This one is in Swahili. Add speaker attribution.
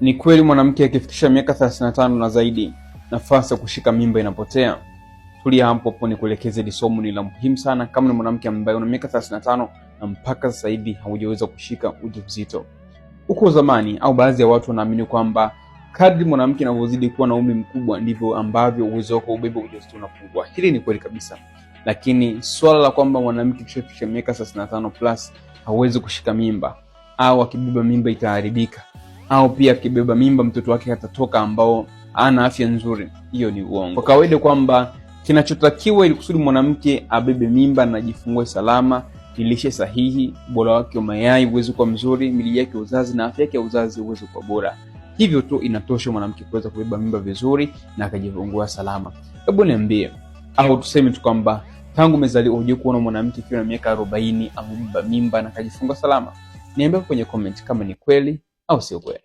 Speaker 1: Ni kweli mwanamke akifikisha miaka 35 na zaidi, nafasi ya kushika mimba inapotea? Tulia hapo hapo nikuelekeze, hili somo ni la muhimu sana kama ni mwanamke ambaye una miaka 35 na mpaka sasa hivi haujaweza kushika ujauzito. Huko zamani au baadhi ya watu wanaamini kwamba kadri mwanamke anavyozidi kuwa na umri mkubwa ndivyo ambavyo uwezo wake kubeba ujauzito unapungua. Hili ni kweli kabisa, lakini swala la kwamba mwanamke kishafikisha miaka 35 plus hawezi kushika mimba au akibeba mimba itaharibika au pia akibeba mimba mtoto wake atatoka ambao ana afya nzuri, hiyo ni uongo. Kwa kawaida kwamba kinachotakiwa ili kusudi mwanamke abebe mimba na ajifungue salama ni lishe sahihi, ubora wake wa mayai uweze kuwa mzuri, mili yake ya uzazi na afya yake ya uzazi uweze kuwa bora. Hivyo tu inatosha mwanamke kuweza kubeba mimba vizuri na akajifungua salama. Hebu niambie, au tuseme tu kwamba tangu umezaliwa hujawahi kuona mwanamke akiwa na miaka 40 amebeba mimba na akajifungua salama? Niambie kwenye comment kama ni kweli au sio kweli.